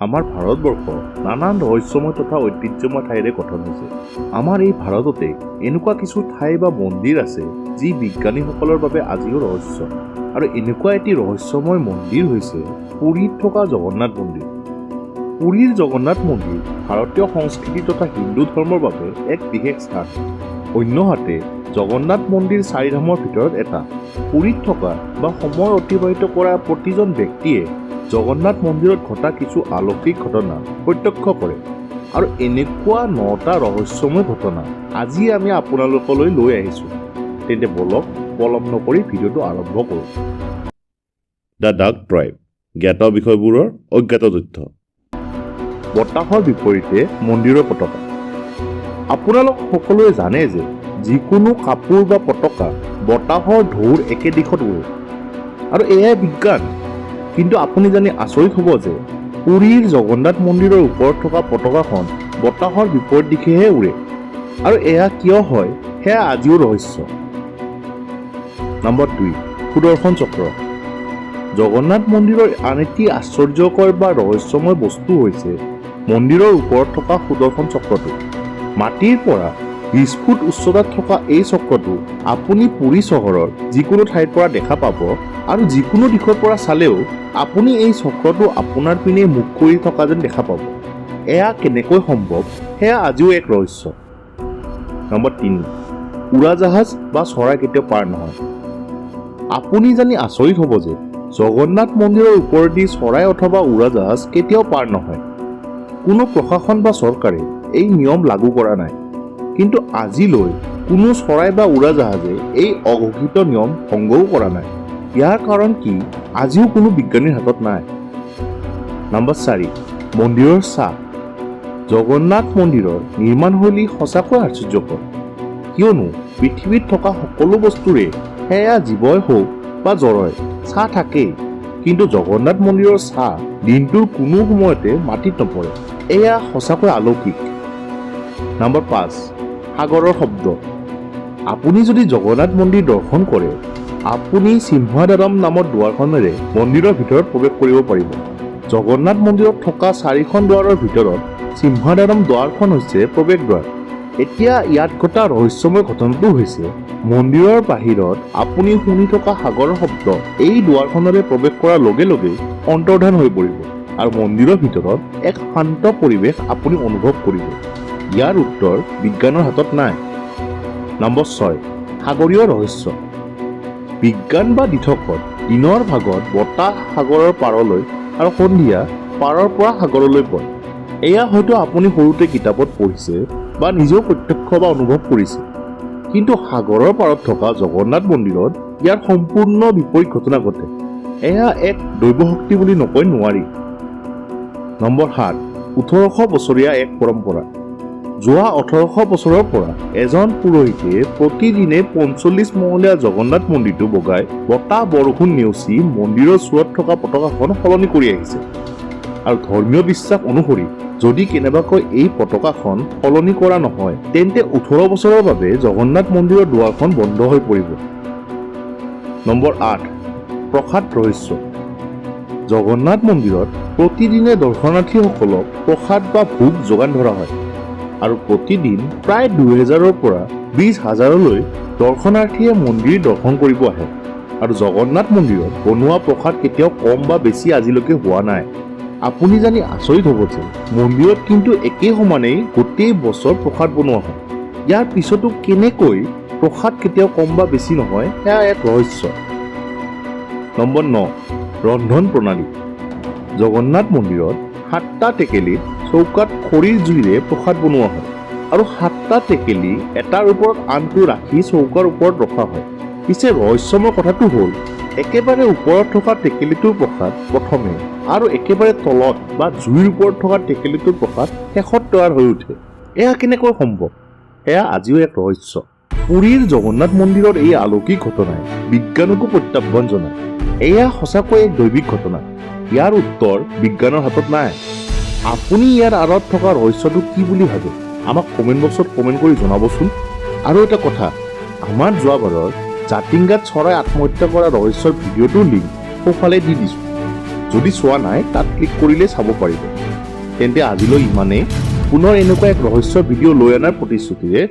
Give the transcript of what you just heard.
আমাৰ ভাৰতবৰ্ষ নানান ৰহস্যময় তথা ঐতিহ্যময় ঠাইৰে গঠন হৈছে। আমাৰ এই ভাৰততে এনেকুৱা কিছু ঠাই বা মন্দিৰ আছে, যি বিজ্ঞানীসকলৰ বাবে আজিও ৰহস্য। আৰু এনেকুৱা এটি ৰহস্যময় মন্দিৰ হৈছে পুৰীত থকা জগন্নাথ মন্দিৰ। পুৰীৰ জগন্নাথ মন্দিৰ ভাৰতীয় সংস্কৃতি তথা হিন্দু ধৰ্মৰ বাবে এক বিশেষ স্থান। অন্যহাতে জগন্নাথ মন্দিৰ চাৰিধামৰ ভিতৰত এটা। পুৰীত থকা বা সময় অতিবাহিত কৰা প্ৰতিজন ব্যক্তিয়ে জগন্নাথ মন্দিৰত ঘটা কিছু আলৌকিক ঘটনা প্ৰত্যক্ষ কৰে। আৰু এনেকুৱা 9টা ৰহস্যময় ঘটনা আজি আমি আপোনালোকলৈ লৈ আহিছোঁ। তেন্তে ব'লক, পলম নকৰি ভিডিঅ'টো আৰম্ভ কৰোঁ। The dark tribe, জ্ঞাত বিষয়বোৰৰ অজ্ঞাত তথ্য। বতাহৰ বিপৰীতে মন্দিৰৰ পতাকা। আপোনালোক সকলোৱে জানে যে যিকোনো কাপোৰ বা পতাকা বতাহৰ ঢৌৰ একে দিশত উৰে আৰু এয়াই বিজ্ঞান। কিন্তু আপুনি জানি আচৰিত হ'ব যে পুৰীৰ জগন্নাথ মন্দিৰৰ ওপৰত থকা পতাকাখন বতাহৰ বিপৰীত দিশেহে উৰে। আৰু এয়া কিয় হয়, সেয়া আজিও ৰহস্য। নম্বৰ 2, সুদৰ্শন চক্ৰ। জগন্নাথ মন্দিৰৰ আন এটি আশ্চৰ্যকৰ বা ৰহস্যময় বস্তু হৈছে মন্দিৰৰ ওপৰত থকা সুদৰ্শন চক্ৰটো। মাটিৰ পৰা 20 ফুট উচ্চতাত থকা এই চক্ৰটো আপুনি পুৰী চহৰৰ যিকোনো ঠাইৰ পৰা দেখা পাব আৰু যিকোনো দিশৰ পৰা চালেও আপুনি এই চক্ৰটো আপোনাৰ পিনে মুখ কৰি থকা যেন দেখা পাব। এয়া কেনেকৈ সম্ভৱ, সেয়া আজিও এক ৰহস্য। নম্বৰ 3, উৰাজাহাজ বা চৰাই কেতিয়াও পাৰ নহয়। আপুনি জানি আচৰিত হ'ব যে জগন্নাথ মন্দিৰৰ ওপৰেদি চৰাই অথবা উৰাজাহাজ কেতিয়াও পাৰ নহয়। কোনো প্ৰশাসন বা চৰকাৰে এই নিয়ম লাগু কৰা নাই। কিন্তু আজিলৈ কোনো চৰাই বা উৰাজাহাজে এই অঘোষিত নিয়ম ভংগও কৰা নাই। ইয়াৰ কাৰণ কি, আজিও কোনো বিজ্ঞানীৰ হাতত নাই। নম্বৰ 4, মন্দিৰৰ ছাঁ। জগন্নাথ মন্দিৰৰ নিৰ্মাণশৈলী সঁচাকৈ আশ্চৰ্যকৰ, কিয়নো পৃথিৱীত থকা সকলো বস্তুৰে, সেয়া জীৱই হওক বা জড়ই, ছাঁ থাকেই। কিন্তু জগন্নাথ মন্দিৰৰ ছাঁ দিনটোৰ কোনো সময়তে মাটিত নপৰে। এয়া সঁচাকৈ আলৌকিক। নম্বৰ 5, সাগৰৰ শব্দ। আপুনি যদি জগন্নাথ মন্দিৰ দৰ্শন কৰে, আপুনি সিংহদ্বাৰম নামৰ দুৱাৰখনেৰে মন্দিৰৰ ভিতৰত প্ৰৱেশ কৰিব পাৰিব। জগন্নাথ মন্দিৰত থকা চাৰিখন দুৱাৰৰ ভিতৰত সিংহদ্বাৰম দুৱাৰখন হৈছে প্ৰৱেশ দ্বাৰ। এতিয়া ইয়াত ঘটা ৰহস্যময় ঘটনাটো হৈছে, মন্দিৰৰ বাহিৰত আপুনি শুনি থকা সাগৰৰ শব্দ এই দুৱাৰখনেৰে প্ৰৱেশ কৰাৰ লগে লগেই অন্তৰ্ধান হৈ পৰিব আৰু মন্দিৰৰ ভিতৰত এক শান্ত পৰিৱেশ আপুনি অনুভৱ কৰিব। ইয়াৰ উত্তৰ বিজ্ঞানৰ হাতত নাই। নম্বৰ 6, সাগৰীয় ৰহস্য। বিজ্ঞান বা দিঠকত দিনৰ ভাগত বতাহ সাগৰৰ পাৰলৈ আৰু সন্ধিয়া পাৰৰ পৰা সাগৰলৈ বয়। এয়া হয়তো আপুনি সৰুতে কিতাপত পঢ়িছে বা নিজেও প্ৰত্যক্ষ বা অনুভৱ কৰিছে। কিন্তু সাগৰৰ পাৰত থকা জগন্নাথ মন্দিৰত ইয়াৰ সম্পূৰ্ণ বিপৰীত ঘটনা ঘটে। এয়া এক দৈৱ শক্তি বুলি নকৈ নোৱাৰি। নম্বৰ 7, 1800 বছৰীয়া এক পৰম্পৰা। যোৱা 1800 বছৰৰ পৰা এজন পুৰোহিতে প্ৰতিদিনে 45 মহলীয়া জগন্নাথ মন্দিৰটো বগাই বতাহ বৰষুণ নেওচি মন্দিৰৰ চূড়াত থকা পতাকাখন সলনি কৰি আহিছে। আৰু ধৰ্মীয় বিশ্বাস অনুসৰি যদি কেনেবাকৈ এই পতাকাখন সলনি কৰা নহয়, তেন্তে 18 বছৰৰ বাবে জগন্নাথ মন্দিৰৰ দুৱাৰখন বন্ধ হৈ পৰিব। নম্বৰ 8, প্ৰসাদ ৰহস্য। জগন্নাথ মন্দিৰত প্ৰতিদিনে দৰ্শনাৰ্থীসকলক প্ৰসাদ বা ভোগ যোগান ধৰা হয় আৰু প্ৰতিদিন প্ৰায় 2000ৰ পৰা 20 হাজাৰলৈ দৰ্শনাৰ্থীয়ে মন্দিৰ দৰ্শন কৰিব আহে। আৰু জগন্নাথ মন্দিৰত বনোৱা প্ৰসাদ কেতিয়াও কম বা বেছি আজিলৈকে হোৱা নাই। আপুনি জানি আচৰিত হ'ব যে মন্দিৰত কিন্তু একে সমানেই গোটেই বছৰ প্ৰসাদ বনোৱা হয়। ইয়াৰ পিছতো কেনেকৈ প্ৰসাদ কেতিয়াও কম বা বেছি নহয়, সেয়া এক ৰহস্য। নম্বৰ 9, ৰন্ধন প্ৰণালী। জগন্নাথ মন্দিৰত সাতটা টেকেলিত চৌকাত খৰিৰ জুইৰে প্ৰসাদ বনোৱা হয় আৰু সাতটা টেকেলি এটাৰ ওপৰত আনটো ৰাখি চৌকাৰ ওপৰত ৰখা হয়। পিছে ৰহস্যময় কথাটো হ'ল, একেবাৰে ওপৰত থকা টেকেলিটোৰ প্ৰসাদ প্ৰথমে আৰু একেবাৰে তলত বা জুইৰ ওপৰত থকা টেকেলিটোৰ প্ৰসাদ শেষত তৈয়াৰ হৈ উঠে। এয়া কেনেকৈ সম্ভৱ, সেয়া আজিও এক ৰহস্য। পুৰীৰ জগন্নাথ মন্দিৰৰ এই আলৌকিক ঘটনাই বিজ্ঞানকো প্ৰত্যাহ্বান জনায়। এয়া সঁচাকৈ এক দৈৱিক ঘটনা। ইয়াৰ উত্তৰ বিজ্ঞানৰ হাতত নাই। আপুনি ইয়াৰ আঁৰত থকা ৰহস্যটো কি বুলি ভাবে, আমাক কমেণ্ট বক্সত কমেণ্ট কৰি জনাবচোন। আৰু এটা কথা, আমাৰ যোৱাবাৰৰ জাতিংগাত চৰাই আত্মহত্যা কৰা ৰহস্যৰ ভিডিঅ'টোৰ লিংক সোঁফালে দি দিছোঁ। যদি চোৱা নাই, তাত ক্লিক কৰিলে চাব পাৰিব। তেন্তে আজিলৈ ইমানেই। পুনৰ এনেকুৱা এক ৰহস্যৰ ভিডিঅ' লৈ অনাৰ প্ৰতিশ্ৰুতিৰে